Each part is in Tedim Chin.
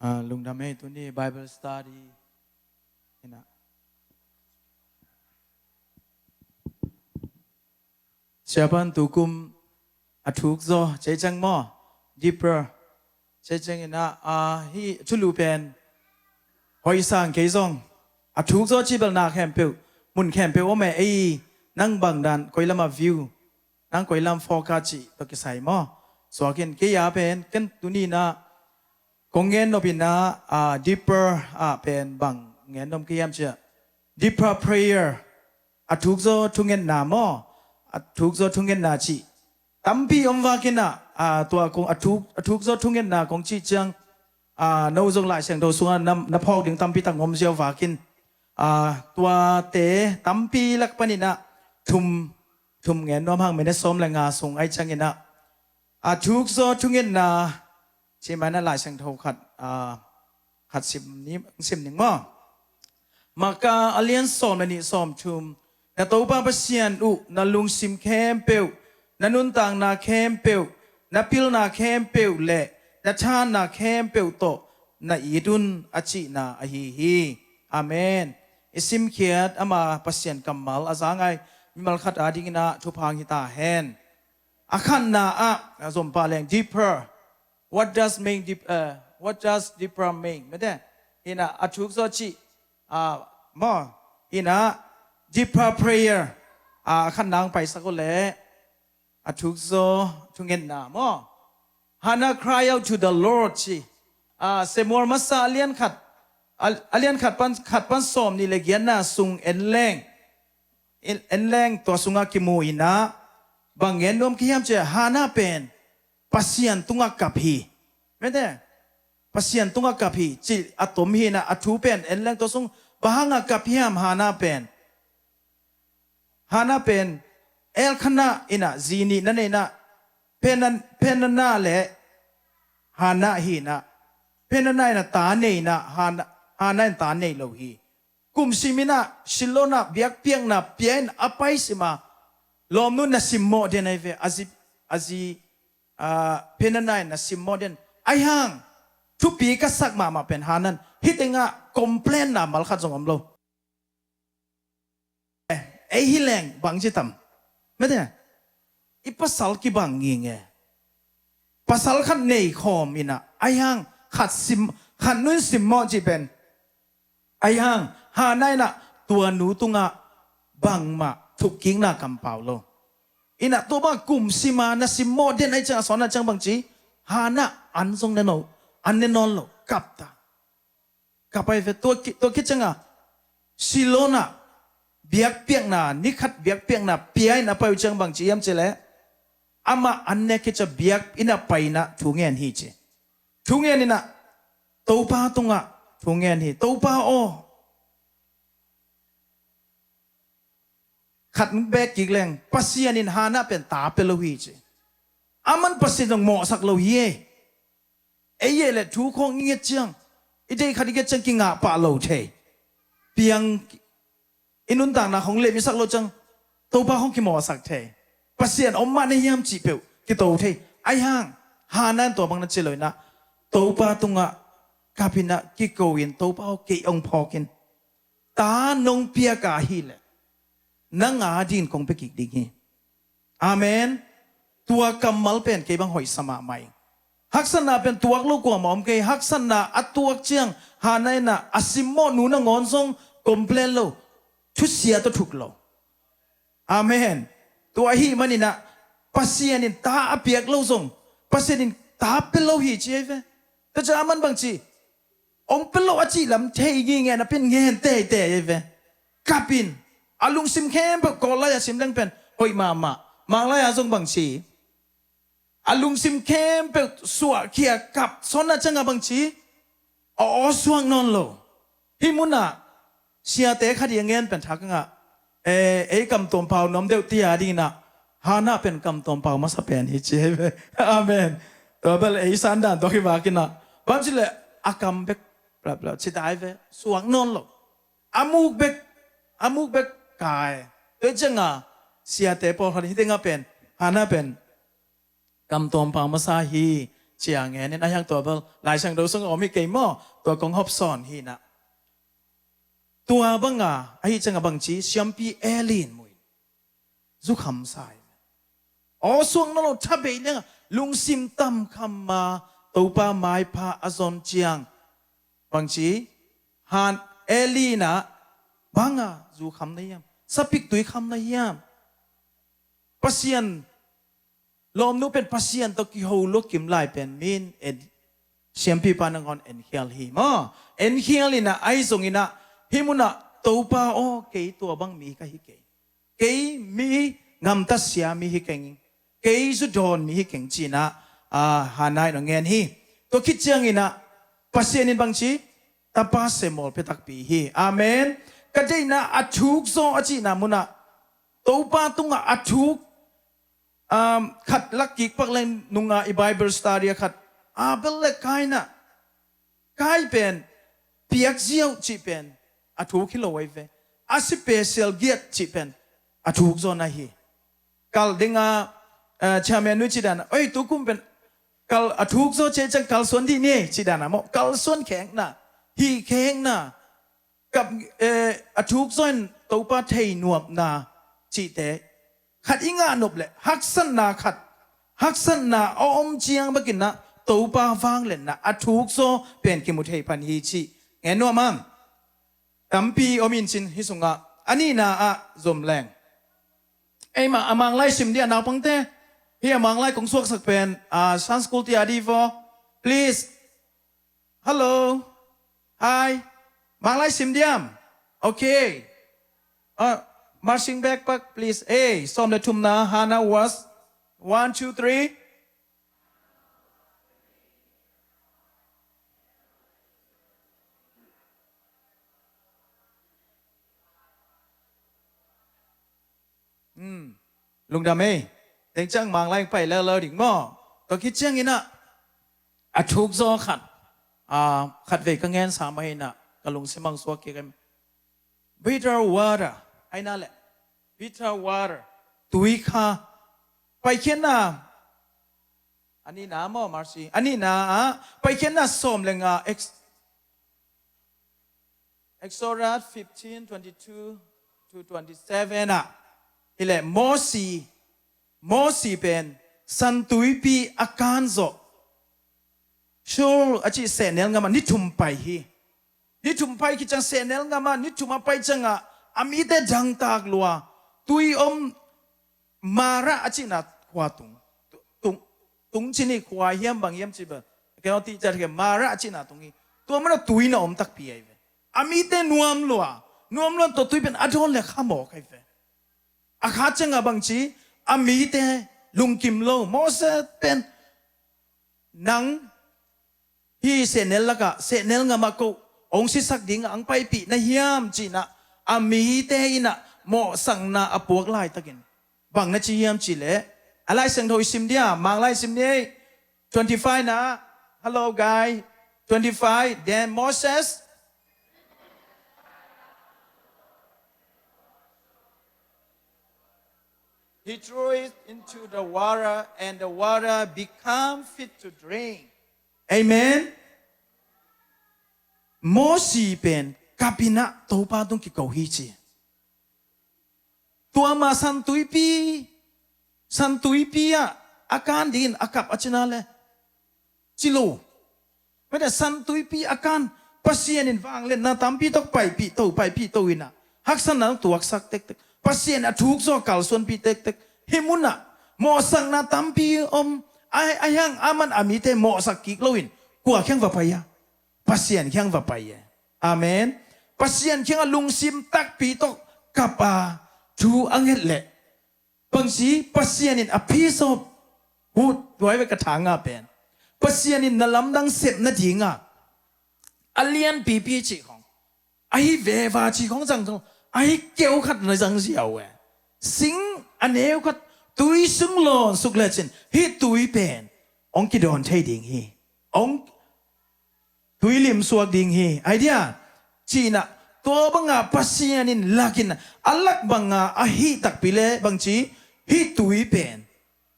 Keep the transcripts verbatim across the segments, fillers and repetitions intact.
Ah, lungdam ei, tuni Bible study ina. Siapan tukum a thuk zaw cei ceng maw? Deeper cei ceng ina, ah, hi thulu pen hoih sang kei zong a thuk zaw cih bel na khempeuh, mun khempeuh om e. Ei, nang bang dan, koi lam a view, nang koi lam focus cih tawh kisai maw? Suakin kei a pen ken tuni ina kong gen nop ina, ah, deeper ah pen bang gen nop ka hiam cih leh deeper prayer, a thuk zaw thungetna maw? A thuk zaw thungetna cih tampi om vak ina, ah, tua kong a thuk, a thuk zaw thungetna kong cih ciang, ah, no zong Lai Siangtho sungah na, na phawk ding tampi tak om ziau vak in, ah, tuate tampi lak pan ina thum, thum gen nuam hang. Minute sawm le nga sung ai ciang ina a thuk zaw thungetna cih mah ina Lai Siangtho khat, ah, khat sim ni, sim ning maw? Marka a lian sawm le nih, sawm thum. Na Topa Pasian uh na lungsim khempeuh, na nuntakna khempeuh, na pilna khempeuh le na thahatna khempeuh tawh na it un, a cihna ahi hi. Amen. I simkhiat ama Pasian kammal a za ngai mimal khat ading ina thupha hong hi ta hen. A khatna ah, a zom pah leng, deeper. What does mean deep, uh, what does deeper mean? Mete, ina a thuk zaw cih, ah, maw? Ina deeper prayer, ah, a khatna hong paisak uh leh a thuk zaw thungetna maw? Hannah cry out to the Lord ci. Ah, Samuel masa a lian khat, a, a lian khat pan, khat pan sawm nih le giatna sung en leng, en, en leng tua sungah kimu ina, bang gen nuam ka hiam cih leh Hannah pen Pasian tungah kap hi. Mete, Pasian tungah kap hi cih a tom hi ina, a thu pen en leng tua sung bang hangah kap hiam Hannah pen? Hannah pen Elkanah ina zi nih na nei ina, Peninnah, Peninnah le Hannah hi ina, Peninnah ina ta nei ina, Hannah, Hannah in ta nei lo hi. Kum sim ina, Shiloh na biakpiakna pia in a pai sim a, lawmnu in na simmawh den ahi ve, a zi, a zi, ah, Peninnah in na simmawh den. Ahi hang thupi ka sak mahmah pen Hannah in hih tengah complain na mal khat zong om lo. Eh, ei hi leng bang ci tam? Mete, i pasal kibang nging e. Pasal khat nei khawm ina, ahi hang khat sim, khat nu in simmawh cih pen, ahi hang Hannah ina tua nu tungah bangmah thukkikna kampau lo. Ina tua bang kum sim a na simmawh den ahih ciang a sawnna ciang bang ci? Hannah an zong ne nawn, an ne nawn lo, kap ta. Kap ahi ve. Tua khit, tua khit ciang a Shiloh na biakpiakna, ni khat biakpiakna pia in a pai uh ciang bang ci hiam cih leh, amah an ne khit ciang biakinn a pai ina thu ngen hi ci. Thu ngen ina Topa tungah thu ngen hi. Topa aw, khat beek kik leng Pasian in Hannah pen ta pia lo hi ci. Aman Pasian zong mawhsak lo hi e. Ei e le thu khawng i nget ciang, i deih khat i nget ciang kingah pah lo thei. Piang i nuntakna khawng lem i sak lo ciang Topa khawng kimawhsak thei. Pasian om mah na hiam cih peuh kito thei. Ahi hang Hannah in tua bang na ci lo ina, Topa tungah kap ina kiko in, Topa aw, kei hong phawk in. Ta nong piak ahih leh nang adingin kong pia kik ding hi. Amen. Tua kammal pen kei bang hoihsa mahmah ing. Haksatna pen tuak lo kuamah om kei. Haksatna a tuak ciang Hannah ina a simmawh nu nangawn zong complain lo, thusia tawh thuk lo. Amen. Tua ahih man ina Pasian in ta a piak lo zong Pasian in ta pia lo hi ci ahi ve. Tua ciang aman bang ci, hong pia lo a cih lam thei ngingin a pin ngen teitei ahi ve. Kap in, a lungsim khempeuh, Kawl lai a sim leng pen hoih mahmah. Mang lai a zong bang ci, a lungsim khempeuh suahkhia kap sawnna ciang a bang ci, a aw suak nawn lo. Hih mun ah siate khat i a ngen pen thak ngah, eh, ei kamtuam pau nuam deuh ti a ding ina Hannah pen kamtuam pau masa pen hi ci ahi ve. Amen. Tua bel ei san dan tawh kivak ina, bang ci leh a kam bek blabla ci ta ahi ve, suak nawn lo. A muk bek, a muk bek kai. Tua ciang a siate pawlkhat hih tengah pen Hannah pen kamtuam pau masa hi, Ciang ngen in a hiang tua bel Lai Siangtho sung a om hi kei maw? Tua kong hopsawn hi na. Tua banga ahi cianga bangci siampi Eli in mu in zukham sa hi. Aw suang na lo tha bei lianga lungsim tamkham ma Topa maipha a zon ciang bangci han Eli na banga zukham na hiam? Sapik tui kham na hiam? Pasian lawmnu pen Pasian tawh kiho lua kim lai pen min en siampipa nangawn enkhial hi maw? Enkhial ina ahi zong ina hih muna Topa aw kei tua bang mi ka hi kei. Kei mi gamtatsia mi hi keng. Kei zudawn mi hi keng cina a Hannah in a ngen hi. Tua khit ciang ina Pasian in bangci tapa Samuel pia takpi hi. Amen. Ka deihna a thuk zaw a cihna muna Topa tunga a thuk um, khat lak kik pak leng nunga i Bible study a khat Abel le Kaina. Kai pen piak ziau cih pen a thuk hi lo ai ve. A si pe sial giat cih pen a thuk zaw na hi. Kal dinga uh, chairman nu cih dana oi tukum pen kal a thuk zaw cih ciang kal suan dih ni cih dana maw kal suan khekna hi khekna kap eh, a thuk zaw in Topa thei nuamna cihte khat i ngah nop le haksatna khat haksatna a om ciang bakinna Topa vanglenna a thuk zaw pen kimu thei pan hi cih ngen nuam am? Tampi om in cin hi sungah a nihna ah zom leng. Eima a manglai sim dia naupangte hi a manglai kong suaksak pen a Sunday school tia di vo. Please. Hello. Hi. Manglai sim diam. Okay. Uh, marching backpack, please. Hey, som le thumna Hannah was one, two, three. Hmm. Lungdam ei. Teng ciang manglai pai lel lo ding maw? Tua khit ciang ina a thuk zaw khat a khat vei ka ngen sa mah ina ka lungsim ang suak kik em. Bitter water. Aina le bitter water. Tui kha. Paikhiatna a nihna maw Marcy? A nihna ah Paikhiatna sawm le nga ex Exodus fifteen twenty-two to twenty-seven ah hileh Mosi Mosi pen santuipi a kan zawh Shur a cih sehnel ngam ah ni thum pai hi. Ni thum pai khit ciang sehnel ngam ah ni thum a pai ciangah a mite dangtak lua tui om Mara a cihna khua tung. Tung, tung cini khua hiam bang hiam ci bel. Kei ti cat ke Mara a cihna tung hi. Tua mana tui na om takpi ai ve. A mite nuam lua. Nuam lua tua tui pen a dawn le kha mawk ai ve. A kha cianga bang ci a mite lungkim lo. Moses pen nang hih sehnel lakah sehnel ngamah ko hong sisak dingah ang paipih na hiam cinah a mite inah mawhsakna a puak laitakin bang na ci hiam cihleh a Lai Siangtho i sim dia, Mang Lai sim ni. Twenty-five na, hello guy. Twenty-five, then Moses He threw it into the water and the water become fit to drink. Amen. Mosi pen kap inah Topa tung kiko hi ci. Tua ma santuipi, santuipi ah a kan dingin a kap a cina le ci lo. Mete santuipi a kan Pasian in vangliatna tampi tawh paipih to, paipih to inah haksatna tuaksak tektek. Pasian a thuk zaw kalsuanpih tektek. Hih munah mawhsakna tampi om a, a hiang a man a mite mawhsak kik loin kua khiang va pai a? Pasian khiang va pai e. Amen. Pasian khiangah lungsim takpi tawh kap a thu a nget leh bangci Pasian in a piece of wood, tuai ve ka thanga pen Pasian in na lamdang sep nadinga a lianpipi cih khong ahi veva cih khong zang khong ahi keu khat na zang ziau e. Sing a neu khat tui sung lawn suk lecin hih tui pen hong kidawn thei ding hi. Hong tui lim suak ding hi. Idea cinah tua banga Pasian in lakin a lak banga a hih takpi le bangci hih tui pen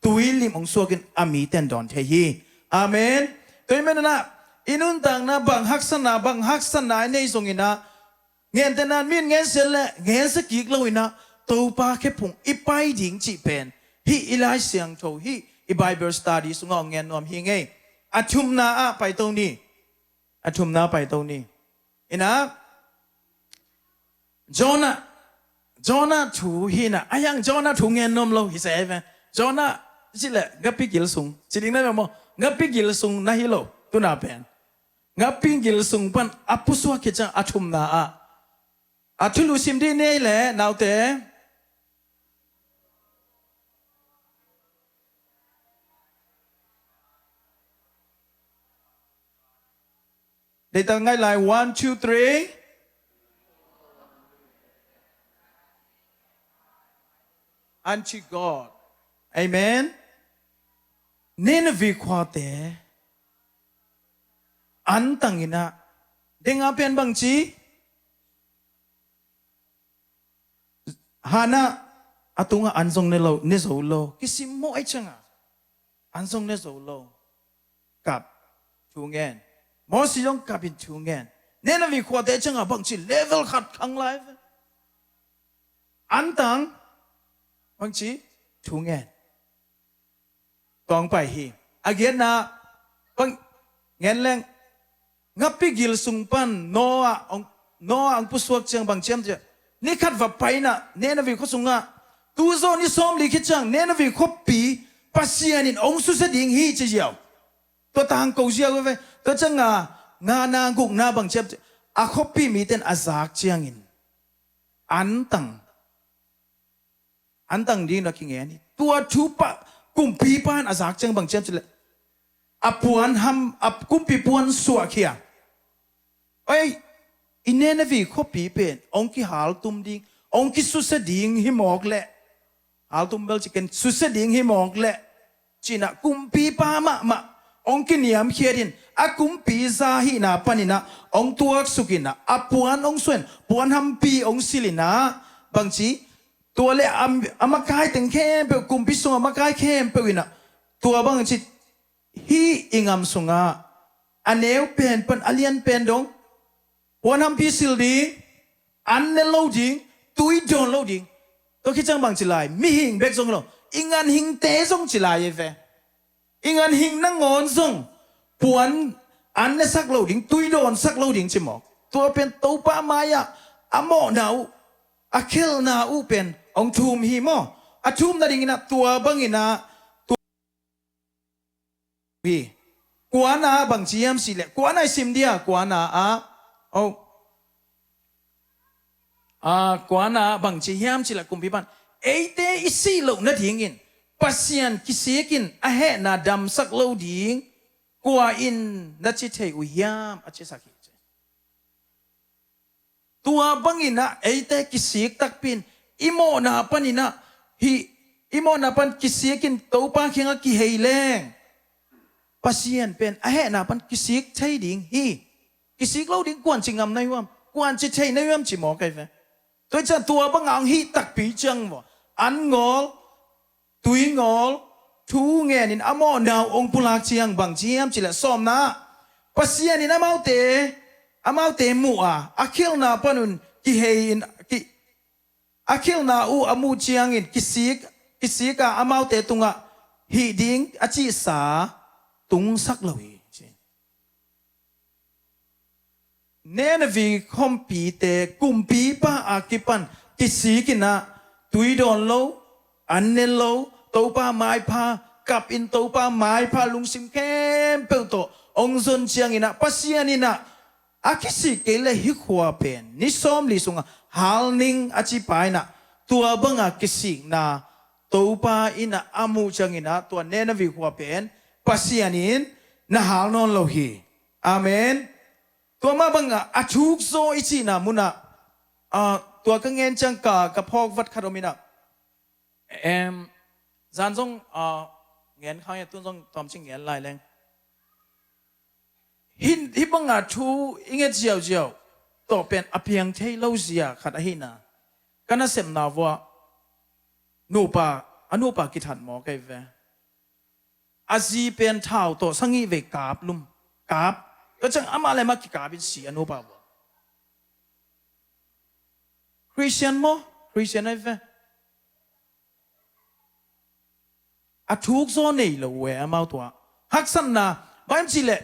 tui lim hong suakin a miten dawn thei hi. Amen. Tua hi manin ah i nuntakna bang haksatna, bang haksatna i nei zongin ah, ngente nan min ngensia le ngensia kik loin ah, Topa khephung i pai ding cih pen hih i Lai Siangtho, hih i Bible study sungah hong ngen nuam hi ing ei. A thumna ah paito ni. A thumna paito ni. Inah, Jonah, Jonah thu hi inah, a hiang Jonah thu ngen nuam lo hi se ve. Jonah cih leh ngapi gil sung ci ding na ve maw? Ngapi gil sung na hi lo, tuna pen ngapi gil sung pan a pusuak khit ciang a thumna ah, a thulu sim dih ni ei leh naute. Deital ngaih lai, one, two, three. Unto God. Amen. Nineveh khuate antang inah, denga pen bangci, hanah a tungah an zong ne lo, ne zo lo, kisimmawh ahih ciangah an zong ne zo lo. Kap, thu ngen. Moses zong kap in thu ngen. Nineveh khuate ciangah bangci, level khat khang lai ve. Antang, bangci, thu ngen. Tua hong pai hi. A giatna, bang, ngen leng, ngapi gil sung pan Noah hong, Noah hong pusuak ciang bang ci hiam cih leh, ni khat va pai inah Nineveh khua sungah, tu zawh ni sawmli khit ciang Nineveh khuapi Pasian in hong susia ding hi ci ziau. Tua tangko ziau ve. Tua ciangah ngana gukna bang ci hiam cih leh, a khuapi mite in a zak ciangin antang, antang ding na kingen hi. Tua thu pa, kumpipa in a zak ciang bang ci hiam cih leh, a puan ham, a kumpi puan suahkhia. Oi, i Nineveh khuapi pen hong kihaltum ding, hong kisusia ding hi mawk leh, haltum bel ci ken, susia ding hi mawk leh, ci inah kumpipa mahmah hong kiniamkhiat in, a kumpi za hihna pan inah hong tuaksuk inah, a puan hong suah in, puan hampi hong silh inah, bangci, tua le a, a makai teng khempeuh, kumpi sung a makai khempeuh inah, tua bangci, hih i gam sungah a neu pen pan a lian pen dong puan hampi silh ding, an ne lo ding, tui dawn lo ding. Tua khit ciang bang ci lai, mihing bek zong lo, i ganhingte zong ci lai ei ve. I ganhing nangawn zong puan an nesak lo ding, tui dawnsak lo ding ci mawk. Tua pen Topa mai-ah a mawhna uh, a khelhna uh pen hong thum hi maw. A thum nading inah tua bang inah hi. Kuana ah bang ci hiam cih leh, kuana i sim dia, kuana ah, oh. Ah, kuana ah bang ci hiam cih leh, kumpipa in, eite i sih loh nadingin Pasian kisik in a hehna damsak lo ding kua in na ci thei uh hiam, a cisak hi. Tua bang inah eite kisik takpi in, i mawhna pan inah, hih i mawhna pan kisik in Topa kiangah kihei leng, Pasian pen a hehna pan kisik thei ding hi. Kisik lo ding kuan ci ngam na hiam, kuan ci thei na hiam ci mawk ei ve. Tua hi ciang tua bangah hong hih takpi ciang maw, an ngawl, tui ngawl, thu ngen in a mawhna uh hong pulak ciang bang ci hiam cih leh, sawmna ah, Pasian in amaute, amaute muh a, a khialhna pan un kihei in, ki, a khialhna uh a muh ciangin kisik, kisik a, amaute tungah hih ding a cihsa tungsak lo hi, ci. Nineveh khuapite kumpipa a kipan kisik inah, tui dawn lo, an ne lo, Topa maipha, kap in Topa maipha, lungsim khempeuh tawh hong zon ciang inah, Pasian inah, a kisik kei leh hih khua pen ni sawmli sungah hal ning, a cipa inah, tua banga kisikna Topa inah a muh ciang inah, tua Nineveh khua pen Pasian in na hal nawn lo hi. Amen. Tua mah bangah a thuk zaw i cihna munah, ah, tua ka ngen ciang ka, ka phawk vat khat om inah. Em, zan zong, ah, ngen khang ia, tun zong tawmcik ngen lai leng. Hih, hih bangah thu i nget ziauziau tawh pen a piang thei lo zia khat ahihna ka nasepna vuah nupa, a nupa kithat maw kei ve. A zi pen thau tawh sagih vei kap lum. Kap. Tua ciang amah le amah kikap in si a nupa uh. Christian maw? Christian ahi ve. A thuk zaw nei lo uh e amau tua. Haksatna, bang hiam cih leh,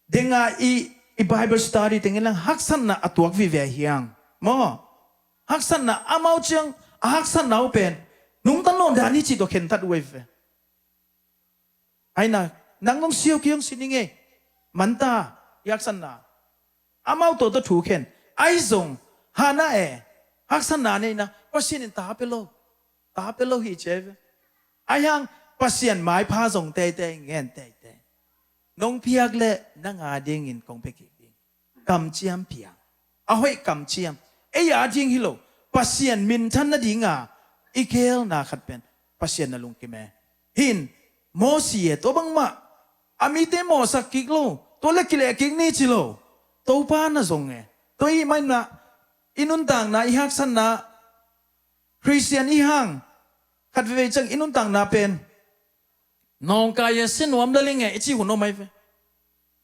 denga i, i Bible study teng in lang haksatna a tuak vive hiang. Maw? Haksatna amau ciang, a haksatna uh pen nungta nawn dan hi cih tawh khentat uh ahi ve. Aina, nang nong siau kei hong si ning ei. Manta, i haksatna. Amau tawh tawh thu khen. Ahi zong, Hannah e, haksatna neina, Pasian in ta pia lo. Ta pia lo hi ci ahi ve. Ahi hang, Pasian maipha zong teitei, ngen teitei. Nong piak leh, nang a dingin kong pia kik ding. Kamciam piang. A hoih kamciam. Ei a ding hi lo. Pasian minthan nadinga i geelna khat pen Pasian na lungkim e. Hin, Mosi e, tua bangmah a mite mawhsak kik lo. Tua le kileh kik ni ci lo. Topa na zong e. Tua i maina, i nuntakna, i haksatna, Christian i hang khat veve ciang i nuntakna pen nawngkai e, si nuam lel ing e, i ci hun om ahi ve.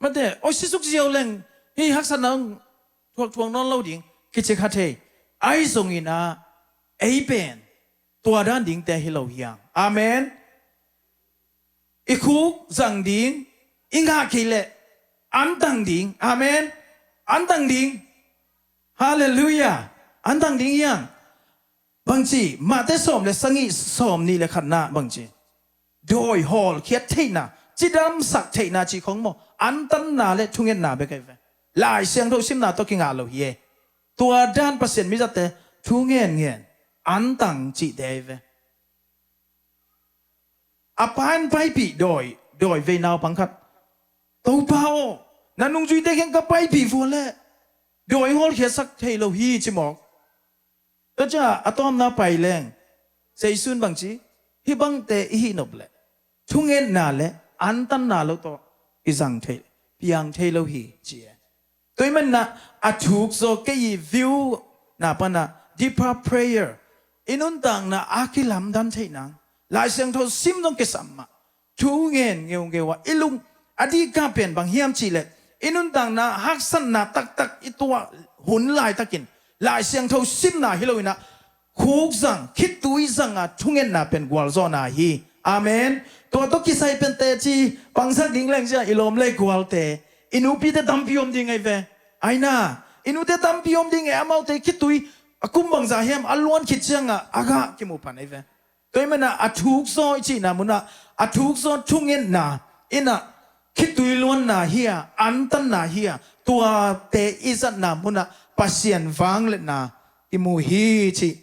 Mate, oi, si suk ziau leng, hih haksatna hong thuakthuak nawn lo ding, kici kha thei. Ahi zongin ah, ei pen tua dan dingte hi lo hiang. Amen. I khuk zang ding, i ngah kei leh antang ding. Amen. Antang ding. Halleluiah. Antang ding hiang. Bangci, Mate sawm le sagih, sawmnih le khatna bangci, dawi hawlkhiat theihna, cidamsak theihna cih khong maw, antanna le thungetna bek ahi ve. Lai Siangtho simna tawh kingah lo hi e. Tua dan Pasian mizatte thu ngenngen, antang cihte ahi ve. A pa in paipih dawi, dawi vei naupang khat, Topa aw, na nungzuite kiang ka paipih vua leh dawi hawlkhiatsak thei lo hi ci mawk. Tua ciang a tawpna pai leng, Zeisu in bangci, hih bangte i hih nop leh thungetna le antanna lo tawh i zang thei, piang thei lo hi ci e. Tua ahih manin ah a thuk zaw kei i view na pan ah deeper prayer, i nuntakna a kilamdan theih nang, Lai Siangtho sim zong kisam mah, thu ngen ngeungeu ah i lung a dihkah pen bang hiam cih leh, i nuntakna haksatna taktak i tuah hun laitakin Lai Siangtho simna hi lo in ah, khuk zang, khitui zang a thungetna pen gualzawhna hi. Amen. Tua tawh kisai pen teci pangsak ding leng cia i lawm le gualte, i nupite tampi om ding ahi ve. Aina, i nute tampi om ding e, amaute khitui a kum bangzah hiam a luan khit ciangah a gah kimu pan ahi ve. Tua ahih manin ah a thuk zaw i cihna munah, a thuk zaw thungetna in ah khitui luanna hi a, antanna hi a, tuate i zatna munah Pasian vangliatna i mu hi cih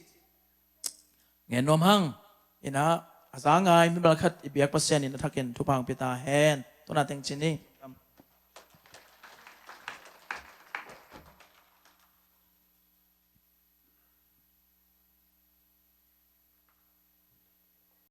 ngen nuam hang. In ah a za ngai mimal khat i biak Pasian in a thakin thupha hong pia ta hen. Tuna teng ci ni.